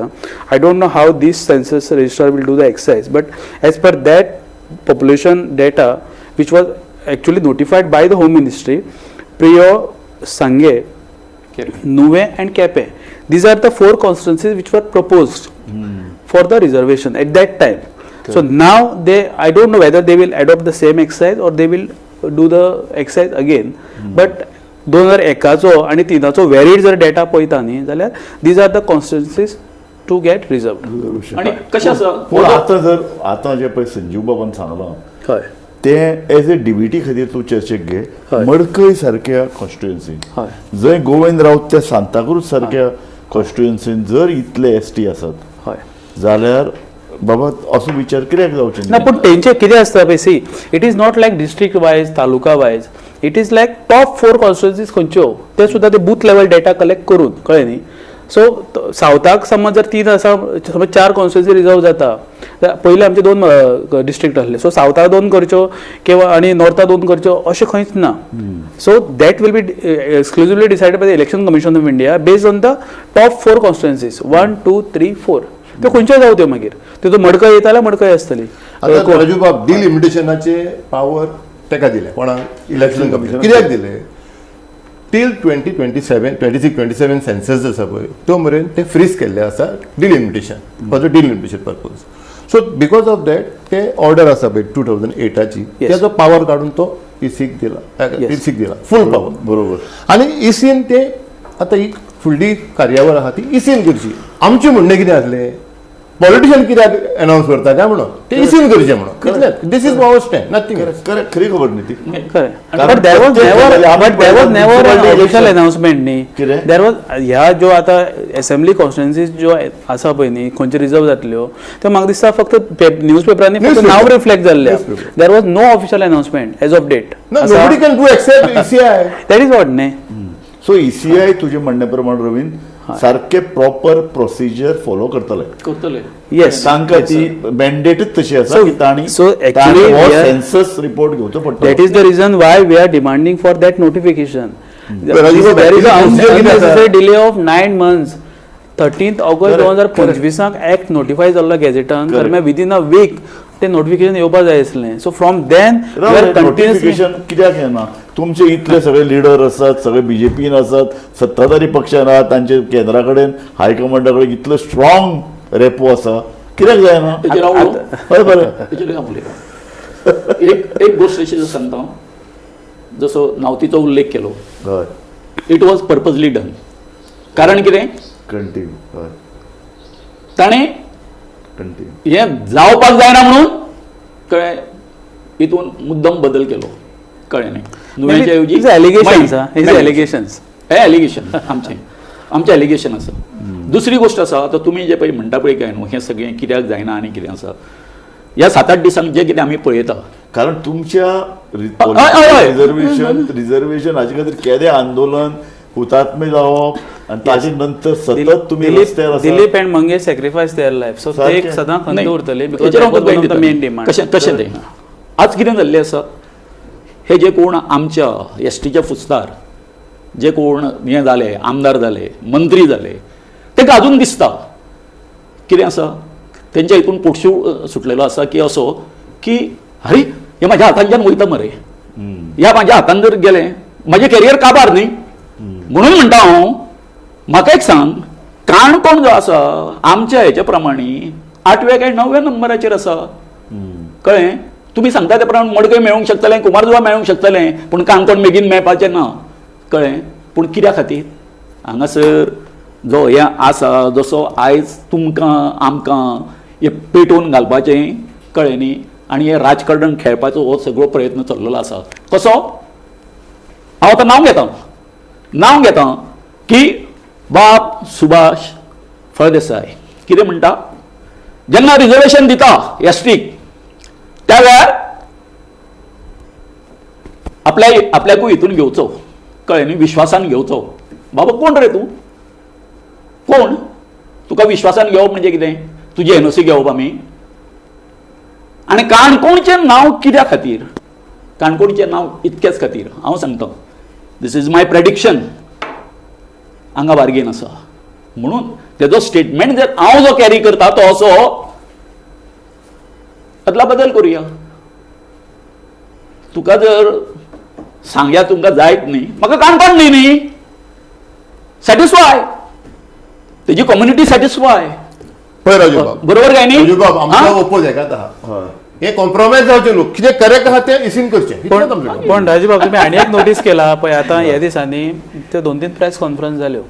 D: I don't know how this census registrar will do the exercise, but as per that population data which was actually notified by the home ministry, Prioz, Sanguem, Nuvem and Quepem. These are the four constituencies which were proposed for the reservation at that time. So now they, I don't know whether they will adopt the same exercise or they will do the exercise again. But 2001चो आनी तिनाचो valid जर data पळयता न्ही जाल्यार these are the constituencies to get reserved.
C: आनी कशें आसा,
A: पूण आतां जर आतां जें पळय संजीव बाबान सांगलां तें एज ए डीबीटी खातीर तूं चर्चेक घे. मडकय सारक्या कॉन्स्टिट्युएन्सीन जंय गोविंद राऊत त्या सांताक्रूज सारक्या कॉन्स्टिट्युएन्सीन जर इतले एसटी आसात जाल्यार बाबा असो विचार कित्याक जावचे
D: ना, पूण तेंचे कितें आसता पळय, see, it is not like district wise, taluka wise, it is like top four constituencies खंयच्यो ते सुद्दां ते बूथ लेवल डेटा कलेक्ट करून, कळ्ळें न्ही. सो सावथाक समज जर तीन आसा, समज चार कॉन्स्टिट्युएन्सी रिजर्व जाता, पयलीं आमचे दोन डिस्ट्रिक्ट आसले, सो सावथाक दोन करच्यो किंवा आनी नॉर्थाक दोन करच्यो अशें खंयच ना. So that will be exclusively decided by the Election Commission of India based on the top four constituencies, one, two, three, four. त्यो खंयच्यो जावं त्यो, मागीर तितून मडकय येता जाल्यार मडकय आसतली.
B: आतां राजू बाब, डिलिमिटेशनाचे पावर तेका दिले कोणाक? Election commission. कित्याक दिले? Till 2027, 26, 27 census आसा पळय, तो मेरेन ते फ्रीज केल्ले आसा delimitation for the delimitation purpose. So because of that ते ऑर्डर आसा पळय 2008ची, तेजो पावर काडून तो इसीक दिला, इसीक दिला फूल पावर. आनी इसीन ते आतां ही फुडली कार्यावळ आहा ती इसीन करची. आमचें म्हणणें कितें आसलें, पॉलिटिशियन कित्याक अनावन्स करता काय म्हणून, ते इसीन करचें म्हणून. इतलेंच. This is our stand, nothing.
A: Correct, खरी खबर न्ही ती.
D: खरें, but there was never but there was never an official announcement न्ही.
A: कितें?
D: There was ह्या ज्यो आतां एसेंब्ली कॉन्स्टिट्युएन्सीज ज्यो आसा पळय न्ही, खंयच्यो रिजर्व जातल्यो, त्यो म्हाका दिसता फक्त न्यूज पेपरांनी फक्त
B: Newspaper.
D: नांव रिफ्लेक्ट जाल्ले.
B: Newspaper.
D: There was no official announcement as of date.
B: No, nobody can do except ECI.
D: That is what न्ही.
A: सो ईसीआय तुजे म्हणण्या प्रमाण रवीन सारके प्रॉपर प्रोसिजर फॉलो करतले.
C: करतले.
D: येस.
A: तांकां ती मॅन्डेटच तशी आसा की तांणी
D: so actually we are-
A: census report घेवचो पडटलो.
D: That is the reason why we are demanding for that notification.
B: But Rajiv,
D: There is
B: actually
D: an
B: procedure कितें आसा?
D: unnecessary delay of 9 months. 13 August 2025 act notify जाल्लो गॅजेटान, तर within a week ते notification येवपा जाय आसलें. सो फ्रॉम then
A: notification कित्याक येना? तुमचे इतले सगळे लिडर आसात, सगळे बीजेपीन आसात, सत्ताधारी पक्षान आहात, तांचे केंद्रा कडेन हायकमांडा कडेन इतलो स्ट्रॉंग रेपो आसा, कित्याक जायना?
C: तेजेर हांव उलोवं?
A: हय बरें.
C: तेजेर हांव उलयतां. एक एक गोश्ट अशी सांगता हांव, जसो नावतीचो उल्लेख केलो, it was purposely done. कारण कितें?
A: कंटिन्यू. हय.
C: ताणें
A: कंटिन्यू.
C: हें जावपाक जायना म्हणून, कळ्ळें, हितून मुद्दम बदल केलो, कळ्ळें न्ही? नुवेंच्या ऐवजी
D: एलिगेशन्स, एलिगेशन्स.
C: हे एलिगेशन, आमचें आमचें एलिगेशन आसा. दुसरी गोश्ट आसा, आतां तुमी जे पळय म्हणटा पळय काय न्हू, हें सगळें कित्याक जायना आनी कितें आसा, ह्या 7-8 दिसांक जें कितें आमी पळयता,
A: कारण तुमच्या
C: हय, हय.
A: रिझर्वेशन रिझर्वेशन हाजे खातीर केदें आंदोलन, हुतात्मे जावप आनी ताजे नंतर सतत तुमी रस्त्यार आसा.
D: Dilip and Mangesh sacrifice their life, so ते एक
A: सारकें.
D: सदां खंत
C: नाही.
D: उरतली, because
C: हेचेर हांव तुका
D: one of the main
C: दिता.
D: डिमांड.
C: कशें कशें तें आज कितें जाल्लें आसा, हे जे कोण आमच्या एसटीच्या फुस्तार जे कोण हें जाले, आमदार जाले, मंत्री जाले, तांकां अजून दिसता कितें आसा, तेंच्या हितून पोटशू सुटलेलो आसा की असो की अरे हे म्हाज्या हातांच्यान वयता मरे, ह्या म्हाज्या हातान जर गेलें म्हाजें कॅरियर काबार न्ही. म्हणून म्हणटा हांव, म्हाका एक सांग, काणकोण जो आसा आमच्या हेच्या प्रमाणे 8व्या काय 9व्या नंबराचेर आसा, कळ्ळें? तुमी सांगता त्या प्रमाणे मडकय मेळूंक शकतलें, कुमारजुवा मेळूंक शकतलें, पूण काणकोण बेगीन मेळपाचें ना, कळ्ळें? पूण कित्या खातीर हांगासर जो हें आसा, जसो आयज तुमकां आमकां हें पेटोवन घालपाचें, कळ्ळें न्ही, आनी हें राजकारण खेळपाचो हो सगळो प्रयत्न चल्लेलो आसा. कसो हांव आतां नांव घेतां, नांव घेतां की बाब सुभाष फळदेसाय कितें म्हणटा, जेन्ना रिजर्वेशन दिता एसटीक त्या वेळार आपल्या आपल्याकूय हितून घेवचो, कळ्ळें न्ही, विश्वासान घेवचो. बाबा कोण रे तूं, कोण तुका विश्वासान घेवप म्हणजे कितें, तुजी एनओसी घेवप आमी? आनी काणकोणचें नांव कित्या खातीर, काणकोणचें नांव इतकेच खातीर हांव सांगता, this is my prediction, हांगा बार्गेन आसा म्हणून तेजो स्टेटमेंट जर हांव जो कॅरी करता तो असो अदला बदल करुया. तुका जर सांग्या तुमकां जायत न्ही, म्हाका काणकोण न्ही न्ही सॅटिस्फाय, तेजी कम्युनिटी सॅटिस्फाय.
B: पळय राजूबाब,
C: बरोबर काय न्ही?
B: राजूबाब आमचो ओपोज हेकाच आहा, हे कॉम्प्रोमायज जावचें न्हू, कितें करेक्ट आहा तें इसीन करचें.
D: पण पण राजूबाब, तुमी आनी एक नोटीस केला पळय, आतां ह्या दिसांनी त्यो 2-3 प्रेस कॉन्फरन्स जाल्यो.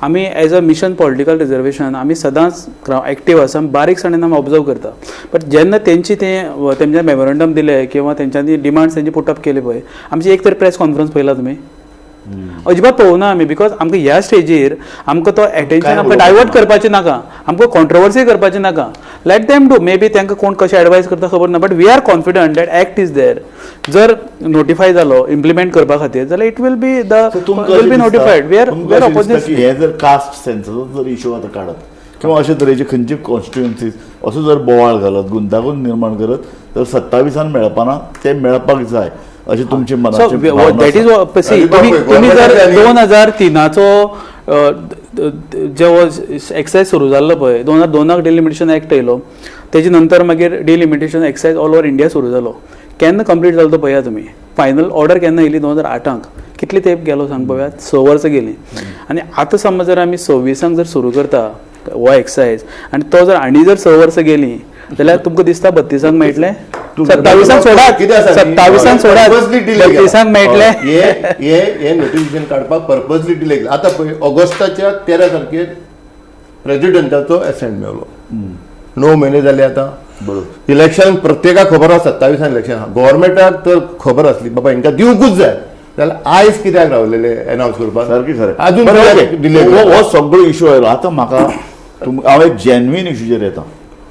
D: आमी as a mission political reservation आमी सदांच एक्टीव आसा, बारीकसाणेन आमी ऑब्जर्व करता. बट जेन्ना तेंची तें तेंच्या मेमोरंडम दिलें किंवा तेंच्यांनी डिमांड्स तेंची पुटअप केली पळय, आमची एक तरी प्रेस कॉन्फरन्स पळयला तुमी? अजिबात पळोवना आमी, because आमकां ह्या स्टेजीर आमकां तो एटेन्शन आमकां डायवर्ट करपाचें नाका, आमकां कॉन्ट्रोवर्सी करपाचें नाका. Let them do, may be तांकां कोण कशें एडवायज करता खबर ना, but we are confident that act is there. जर नोटिफाय जालो इम्प्लिमेंट करपा खातीर जाल्यार it will be the will be notified. We are we are opposite.
A: हे जर कास्ट सेन्ससाचो जर इशू आतां काडत किंवा अशे तरेचे खंयचे कॉन्स्टिट्युएन्सीज असो जर बोवाळ घालत, गुंतागुंत निर्माण करत तर 27 मेळपाना, ते मेळपाक जाय अशें तुमचे मनाचे.
D: That is तुमी जर 2003 जेव्हा एक्सायज सुरू जाल्लो पळय, 2002 डिलिमिटेशन एक्ट येयलो, तेजे नंतर मागीर delimitation excise all over India सुरू जालो. केन्ना कंप्लीट जालो तो पळया तुमी, फायनल ऑर्डर केन्ना येयली 2008. कितले तेंप गेलो सांग पळोवया, 6 वर्सां गेलीं. आनी आतां समज जर आमी 26 जर सुरू करता हो एक्सायज आनी तो जर आनी जर 6 वर्सां गेलीं जाल्यार तुमकां दिसता 32 मेळटलें, 27 सोडात, 27 सोडात, 32 मेळटलें.
B: हे नोटिफिकेशन काडपाक पर्पजली डिले केला. आतां पळय ऑगस्टाच्या 13 तारखेर प्रेजिडेंटाचो एसेंट मेवलो, 9 म्हयने जाले आतां.
A: बरोबर.
B: इलेक्शन प्रत्येकाक खबर आसा, 27 इलेक्शन आहा, गव्हर्मेंटाक तर खबर आसली बाबा हेंकां दिवंकूच जाय, जाल्यार आयज कित्याक रावलेले एनावन्स करपाक?
A: सारकें खरें.
B: अजून डिले
A: हो सगळो इशू आयलो. आतां म्हाका हांव एक जेन्युइन इशूचेर येता.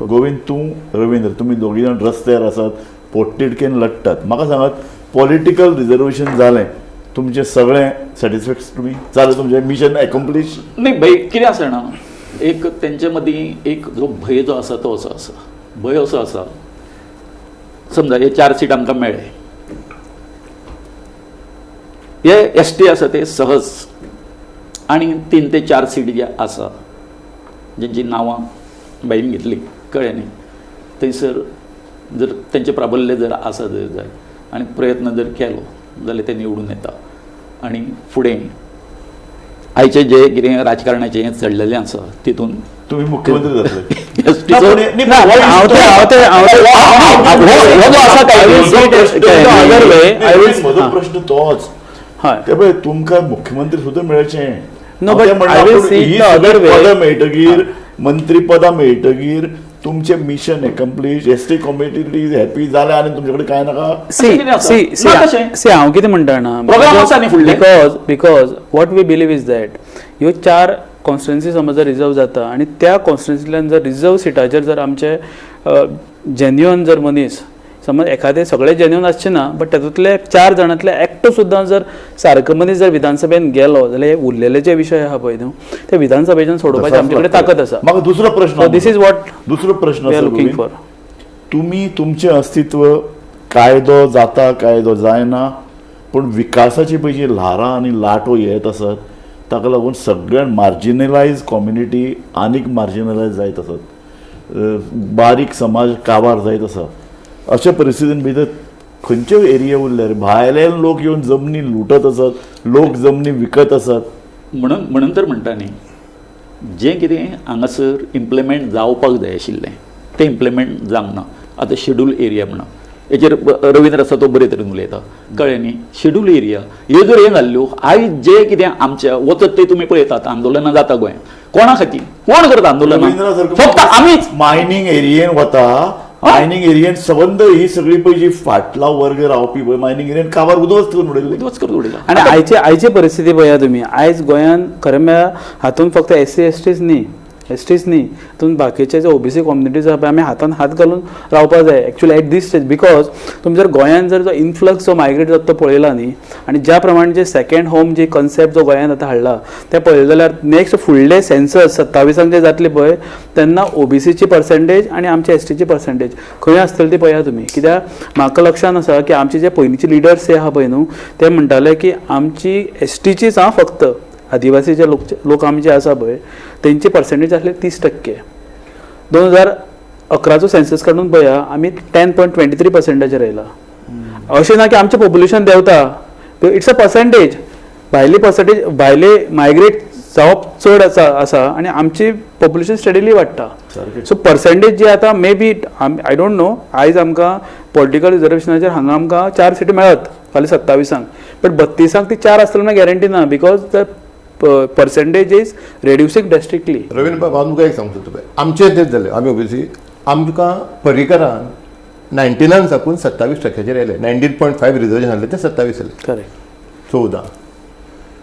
A: गोविंद, तूं, रविंद्र, तुमी दोगी जाण रस्त्यार आसात, पोटतिडकेन लडटात. म्हाका सांगात, पॉलिटिकल रिजर्वेशन जालें, तुमचें सगळें सॅटिस्फॅक्शन तुमी जालें, तुमचें मिशन एकम्प्लीश?
C: न्ही भंय कितें आसा जाणा, एक तेंचे मदीं एक जो भंय जो आसा तो असो आसा, भंय असो आसा, समजा हे 4 सीट आमकां मेळ्ळे, हे एस टी आसा ते सहज आनी 3 ते 4 सीट जे आसा जेंची नांवां बाईन घेतली, कळ्ळें न्ही, थंयसर जर तेंचें प्राबल्य जर आसा जर जाय आनी प्रयत्न जर केलो जाल्यार ते निवडून येता. आनी फुडें आयचें जें कितें राजकारणाचें हें चडलेलें आसा तितून
A: तुम्ही मुख्यमंत्री जातले. म्हजो प्रश्न तोच, ते पळय तुमकां मुख्यमंत्री सुद्दां मेळचें, पदां मेळटगीर, मंत्रीपदां मेळटगीर तुमचें mission accomplish, S T community is happy जालें आनी तुमचे कडेन कांय नाका.
D: सी सी हांव कितें म्हणटा ना, because what we believe is that ह्यो चार कॉन्स्टिट्युन्सी समज जर रिजर्व जाता आनी त्या कॉन्स्टिट्युन्सींतल्यान जर रिजर्व सिटाचेर जर आमचे जेन्युअन जर मनीस समज एखादे सगळे जेन्युअन आसचे ना बट तातूंतले चार जाणांतले एकटो सुद्दां जर सारको मनीस जर विधानसभेन गेलो जाल्यार हे उरलेले जे विशय आहा पळय न्हू ते विधानसभेच्यान सोडोवपाची आमचे कडेन ताकद आसा.
A: म्हाका दुसरो प्रश्न,
D: this is what
A: दुसरो प्रश्न
D: we are looking for.
A: तुमी तुमचें अस्तित्व कायदो जाता कायदो जायना पूण विकासाची पळय जी ल्हारां आनी लाटो येत आसत ताका लागून सगळ्यान मार्जिनलायज कॉम्युनिटी आनीक मार्जिनलायज जायत आसत, बारीक समाज काबार जायत आसा. अशा परिस्थितीन भितर खंयच्यो एरिया उरल्यार भायल्यान लोक येवन जमनी लुटत आसत, लोक जमनी विकत आसत.
C: म्हणून म्हणून तर म्हणटा न्ही, जें कितें हांगासर इम्प्लिमेंट जावपाक जाय आशिल्लें तें इम्प्लिमेंट जावंक ना. आतां शेड्यूल एरिया म्हणा, हेचेर रविंद्र आसा तो बरे तरेन उलयता, कळ्ळें न्ही. शेड्यूल एरिया ह्यो जर हें जाल्ल्यो आयज जें कितें आमच्या वचत तें तुमी पळयतात आंदोलनां जाता गोंयांत, कोणा खातीर कोण करता आंदोलनां? फक्त आमीच
A: मायनींग एरियेन वता, मायनींग एरियेन सबंद ही सगळी पळय जी फाटला वर्ग रावपी पळय मायनींग एरियेन काबार उद्ध्वस्त करून उडयल्ली,
C: उद्ध्वस्त करून उडयला.
D: आनी आयची परिस्थिती पळया तुमी, आयज गोंयांत खरें म्हळ्यार हातूंत फक्त एस सी एस टीच न्ही, एस टीच न्ही, तितून बाकीचे जे ओबीसी कम्युनिटीज आहा पळय आमी हातान हात घालून रावपाक जाय actually at this stage. Because तुमी जर गोंयांत जर जो इन्फ्लक्स जो मायग्रेट जाता तो पळयला न्ही, आनी ज्या प्रमाणे जे सेकंड होम जे कन्सेप्ट जो गोंयांत आतां हाडला तें पळयलें जाल्यार नेक्स्ट फुडले सेन्सस 27 जे जातले पळय तेन्ना ओबीसीची पर्सेंटेज आनी आमची एस टीची पर्सेंटेज खंय आसतली ती पळया तुमी. कित्याक म्हाका लक्षान आसा की आमचे जे पयलींचे लिडर्स जे आहा पळय न्हू ते म्हणटाले की आमची एस टीचीच आं फक्त आदिवासी जे लोक आमचे आसा पळय तेंची पर्सेंटेज आसले 30%. 2011चो सेन्सस काडून पळया आमी 10.23% येयला. अशें ना की आमचें पॉप्युलेशन देंवता, it's a percentage, भायली पर्सेंटेज भायले मायग्रेट जावप चड आसा आनी आमची पॉप्युलेशन स्टडीली वाडटा. सो पर्सेंटेज जी आतां may be I don't know, आयज आमकां पॉलिटिकल रिजर्वेशनाचेर हांगा आमकां 4 सिटी मेळत फाल्यां 27 बट 32 ती 4 आसतली म्हणल्यार गॅरंटी ना, because the percentage is reducing drastically.
B: Ravindra बाब, हांव तुमकां एक सांगता, तुका आमचें तेच जालें, आमी ओबीसी आमकां पर्रीकरान 99 साकून 27% आयले, 19.5 रिजर्वेशन आसलें तें 27 जालें,
D: करेक्ट
B: 14.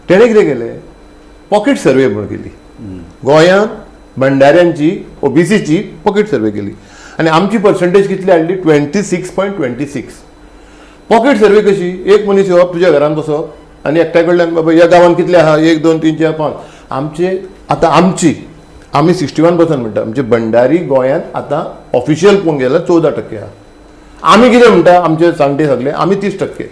B: तेणें कितें केलें, पॉकेट सर्वे म्हूण केली गोंयांत, भंडाऱ्यांची ओबीसीची पॉकेट सर्वे केली आनी आमची पर्संटेज कितली हाडली, 26.26. पॉकेट सर्वे कशी, एक मनीस येवप तुज्या घरान बसप आनी एकट्या कडल्यान बाबा ह्या गांवांत कितले आहा, 1 2 3 4 5. आमचे आतां आमची आमी 61% म्हणटा, आमचे भंडारी गोंयांत आतां ऑफिशियल पळोवंक गेल्यार 14% आहा. आमी कितें म्हणटा, आमचे जाणटे सगळे आमी 30%,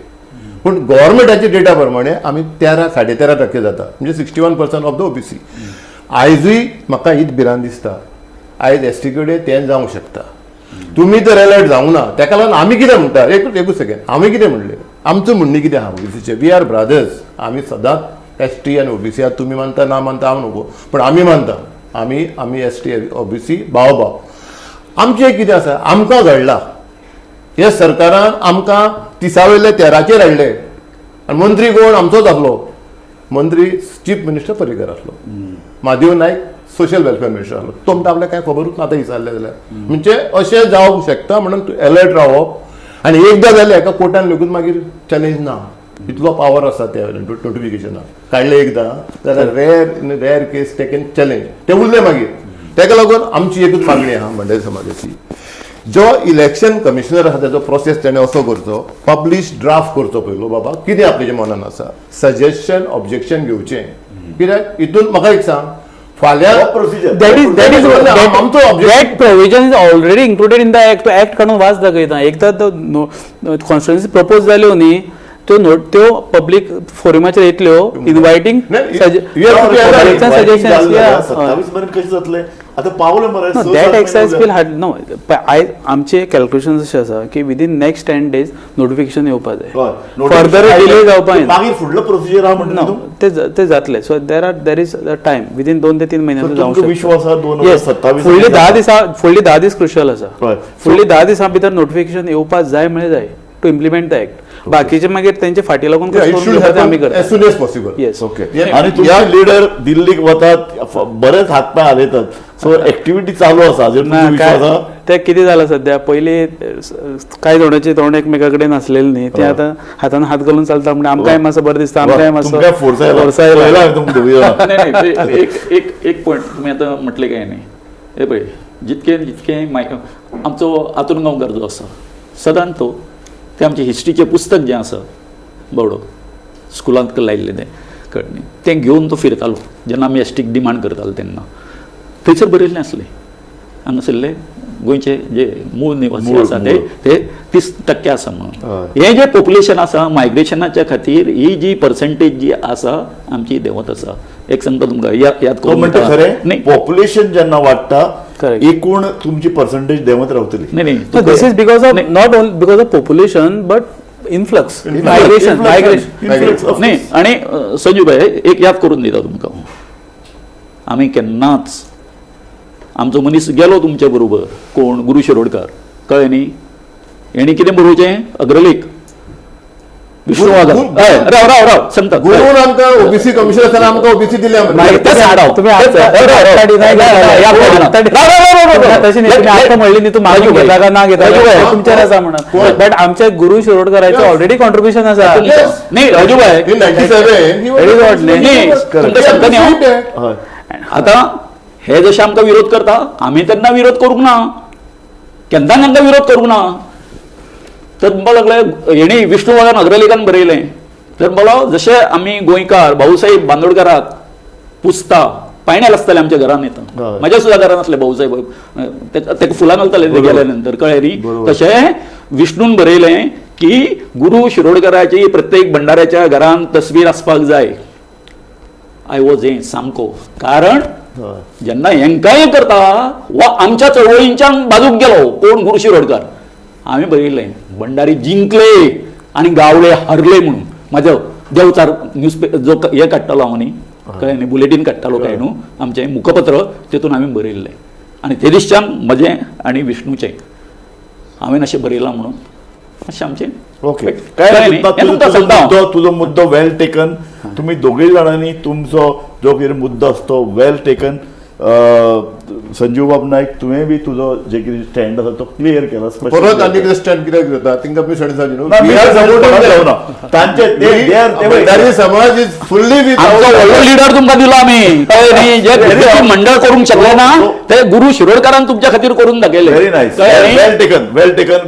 B: पूण गव्हर्मेंटाच्या डेटा प्रमाणे आमी 13 13.5% जाता, म्हणजे 61% ऑफ the OBC. आयजूय म्हाका हीच भिरांत दिसता, आयज एस टी कडेन तें जावंक शकता. तुमी तर अलर्ट जावंक ना, ताका लागून आमी कितें म्हणटा, एकूच सेकेंड, आमी कितें म्हणलें, आमचो म्हणणें कितें आहा ओबीसीचें, we are brothers, आमी सदांच एस टी आनी ओबीसी. आतां तुमी मानता ना मानता हांव नको, पूण आमी मानता, आमी आमी एस टी ओबीसी भाव भाव. आमचें कितें आसा, आमकां घडला हे सरकारान आमकां 30 वयले 13चेर हाडले आनी मंत्री कोण आमचोच आसलो, मंत्री चीफ मिनिस्टर पर्रीकर आसलो, Madhav Naik social welfare minister आसलो, तो म्हणटा आपल्याक कांय खबरूच ना आतां विचारलें जाल्यार. म्हणजे अशें जावंक शकता म्हणून एलर्ट रावप. आनी एकदां जालें एका कोर्टान लेगून मागीर चॅलेंज ना, इतलो पावर आसा त्या नोटिफिकेशनाक काडलें एकदां जाल्यार rare in rare case taken challenge, ते उरलें मागीर. ताका लागून आमची एकूच मागणी आहा मंडळी समाजाची, जो इलेक्शन कमिशनर आसा ताचो प्रोसेस तेणें असो करचो, पब्लीश ड्राफ्ट करचो पयलो, बाबा कितें आपल्याच्या मनान आसा, सजेशन ऑब्जेक्शन घेवचें. कित्याक हितून म्हाका एक सांग, फाल्यां
D: that is that provision is already included in the act. Act काडून वाच दाखयता, एकदां कॉन्स्टिट्युन्सी प्रपोज जाल्यो न्ही त्यो नोट त्यो पब्लीक फोरमाचेर येतल्यो, इनवायटींग
B: सजेशन.
A: 27 पर्यंत कशें जातलें? आतां पावले मरे.
D: That exercise will hard no. आयज आमचे कॅल्क्युलेशन अशें आसा की within next 10 days notification येवपा जाय, फर्दर डिले जावपा जायना.
A: मागीर फुडलो प्रोसिजर आहा म्हणटा
D: ते ते जातले. So there is a time within 2 ते 3 म्हयन्यांत जावंक
A: शकता. विश्वास आहा 2027
D: फुडले 10 दिसा, फुडले 10 दीस क्रुशियल आसा. फुडले 10 दिसां भितर नोटिफिकेशन येवपा जाय म्हळ्यार जाय टू इम्प्लिमेंट the act. बाकीचे मागीर तेंचे फाटी लागून आमी करता
B: as soon as possible.
D: Yes,
A: okay. आनी तुमचे लिडर दिल्लीक वतात, बरेच हातपांय हालयतात, सो एक्टिविटी चालू आसा.
D: ना, ते कितें जालां सद्या, पयलीं कांय जाणांचे तोंड एकमेका कडेन आसलेलें न्ही, ते आतां हातान हात घालून चलता. म्हणजे आमकांय मातसो बरें दिसता, आमकांय मातसो
A: फोर्स आयला.
C: एक एक पॉयंट तुमी आतां म्हटलें काय न्ही, हे पळय जितके जितके आमचो आतून गांवकार जो आसा सदांच तो तें आमचें हिस्ट्रीचें पुस्तक जें आसा बावडो स्कुलांत लायिल्लें तें कळ्ळें न्ही, तें घेवन तो फिरतालो जेन्ना आमी एसटीक डिमांड करतालो तेन्ना. थंयसर बरयल्लें आसलें हांगासरले गोंयचे जे मूळ निवासी आसा ते ते 30% आसा म्हणून. हें जें पॉप्युलेशन आसा मायग्रेशनाच्या खातीर ही जी पर्संटेज जी आसा आमची देंवत आसा. एक सांगता तुमकां याद करून
A: म्हणटा खरें, पॉप्युलेशन जेन्ना वाडटा एकूण तुमची पर्सेंटेज देंवत रावतली.
C: नाही,
D: this is because of not only because of population but influx, migration.
C: Migration नाही. आणि संजू भाई एक याद करून दिता तुमकां, आमी केन्नाच आमचो मनीस गेलो तुमच्या बरोबर कोण गुरू शिरोडकार, कळ्ळें न्ही, हेणी कितें बरोवचें अग्रलेख विष्णू वाघ. राव राव राव सांगता,
B: गुरून आमकां ओबीसी कमिशन आसतना आमकां ओबीसी दिले.
D: म्हणली न्ही तूं मागून घेता काय ना घेता तुमचेर आसा म्हणून, बट आमच्या गुरू शिरोडकाराचें ऑलरेडी कॉन्ट्रिब्युशन आसा.
C: न्ही राजू भाई, आतां हे जशे आमकां विरोध करता आमी तेन्ना विरोध करूंक ना, केन्ना तांकां विरोध करूंक ना. तर म्हणपाक लागले हेणी विष्णू वाघान अग्रलेखान बरयलें, तर म्हणपाक जशे आमी गोंयकार भाऊसाहेब बांदोडकाराक पुजता, पायण्याल आसताले आमच्या घरान येता, म्हज्या सुद्दां घरान आसले भाऊसाहेब, ताका फुलां घालताले ते गेल्या नंतर, कळ्ळें न्ही. तशें विष्णून बरयलें की गुरू शिरोडकराची प्रत्येक भंडाऱ्याच्या घरान तस्वीर आसपाक जाय. I was हें सामको, कारण जेन्ना हेंकांय करता वा आमच्या चळवळींच्यान बाजूक गेलो कोण गुरू शिरोडकर, हांवें बरयलें भंडारी जिंकले आनी गावले हरले म्हणून. म्हाजो देवचार न्यूज जो हे काडटालो हांव न्ही, कळ्ळें न्ही, बुलेटीन काडटालो काय न्हू आमचें मुखपत्र, तेतून हांवें बरयल्लें. आनी ते दिसच्यान म्हजें आनी विष्णूचें हांवें अशें बरयलां म्हणून अशें आमचें.
A: ओके, काय तुजो मुद्दो वेल टेकन. तुमी दोगूय जाणांनी तुमचो जो कितें मुद्दो आसा तो वेल टेकन. संजीव बाब नायक, तुवें बी तुजो जे कितें स्टँड आसा तो क्लियर केला.
B: परत आनी कितें स्टँड कित्याक घेता तांकां मिसअंडरस्टँड जाली. समाज is fully with
C: व्हडलो लिडर तुमकां दिलो आमी, जे मंडळ करूंक शकले ना ते गुरू शिरोडकारान तुमच्या खातीर करून दाखयले.
A: Very nice, well taken, well taken.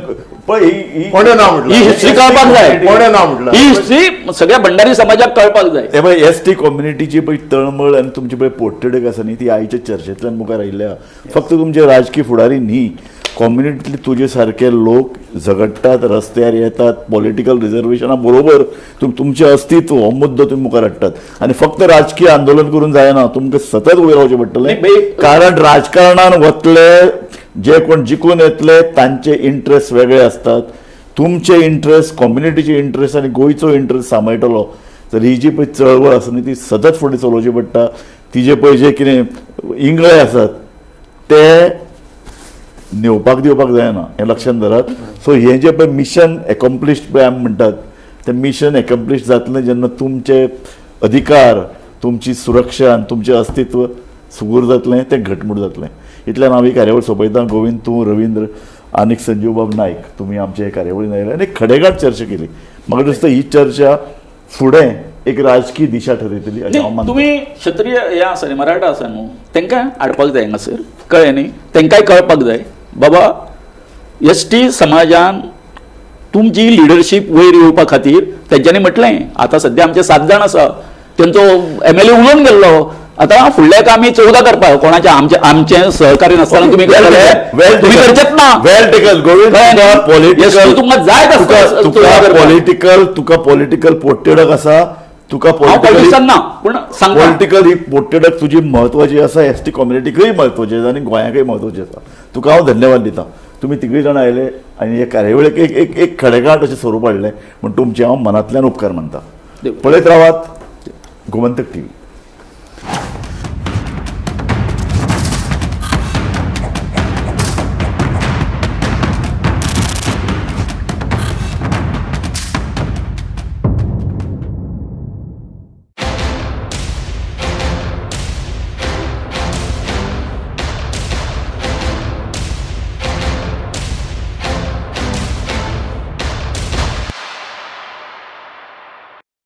B: कोणें ना म्हटलं
C: ही हिस्ट्री कळपाक जाय,
B: कोणें ना म्हटलं
C: ही हिस्ट्री सगळ्या भंडारी समाजाक कळपाक जाय.
A: हे पळय एस टी कम्युनिटीची पळय तळमळ आनी तुमची पळय पोटतिडक आसा न्ही, ती आयच्या चर्चेंतल्यान मुखार आयिल्ल्या. फक्त तुमचे राजकीय फुडारी न्ही, कम्युनिटीतले तुजे सारके लोक झगडटात, रस्त्यार येतात, पॉलिटिकल रिजर्वेशना बरोबर तुमचें अस्तित्व हो मुद्दो तुमी मुखार हाडटात. आनी फक्त राजकीय आंदोलन करून जायना, तुमकां सतत उबें रावचें पडटलें, कारण राजकारणान वतले जे कोण जिखून येतले तांचे इंट्रस्ट वेगळे आसतात, तुमचे इंट्रस्ट, कम्युनिटीचे इंट्रस्ट आनी गोंयचो इंट्रस्ट सांबाळटलो. तर ही जी पळय चळवळ आसा न्ही ती सतत फुडें चलोवची पडटा. तिजे पळय जे कितें इंगळे आसात ते नेवपाक दिवपाक जायना, हें लक्षांत धरात. सो हें जें पळय मिशन एकम्प्लिश्ड पळय आमी म्हणटात, तें मिशन एकम्प्लिश्ड जातलें जेन्ना तुमचे अधिकार, तुमची सुरक्षा आनी तुमचें अस्तित्व सुगूर जातलें, तें घटमूट जातलें. इतल्यान हांव ही कार्यावळ सोंपयता. गोविंद, तूं, रविंद्र आनीक संजीव बाब नायक, तुमी आमचे हे कार्यावळीन आयले आनी खडेगांठ चर्चा केली. म्हाका दिसता ही चर्चा फुडें एक राजकीय दिशा ठरयतली.
C: तुमी क्षत्रिय हे आसा न्ही, मराठा आसा न्हू, तांकां हाडपाक जाय हांगासर, कळ्ळें न्ही, तांकांय कळपाक जाय बाबा एस टी समाजान तुमची लिडरशीप वयर येवपा खातीर तेंच्यांनी म्हटलें. आतां सद्या आमचे 7 जाण आसा, तेंचो एम एल ए उलोवन गेल्लो, आतां फुडल्याक आमी 14 करपाक कोणाचे आमचे आमचे सहकार्य नासतना तुमी तुमी करचेच ना.
A: वेल टेकन गोविंद. पॉलिटिकल
C: तुमकां जाय
A: तुका, पॉलिटिकल तुका पॉलिटिकल पोटतिडक आसा, तुका
C: हांव पॉलिटिशियन ना, पूण सांगता.
A: पॉलिटिकल ही पोटतिडक तुजी म्हत्वाची आसा, एस टी कम्युनिटीकय म्हत्वाची आसा आनी गोंयाकय म्हत्वाची आसा. तुका हांव धन्यवाद दिता, तुमी तिगूय जाणां आयले आनी हे कार्यावळीक एक एक एक खडेगांठ अशें स्वरूप हाडलें म्हूण तुमचें हांव मनांतल्यान उपकार मानता.
C: देव.
A: पळयत रावात गोमंतक टीव्ही.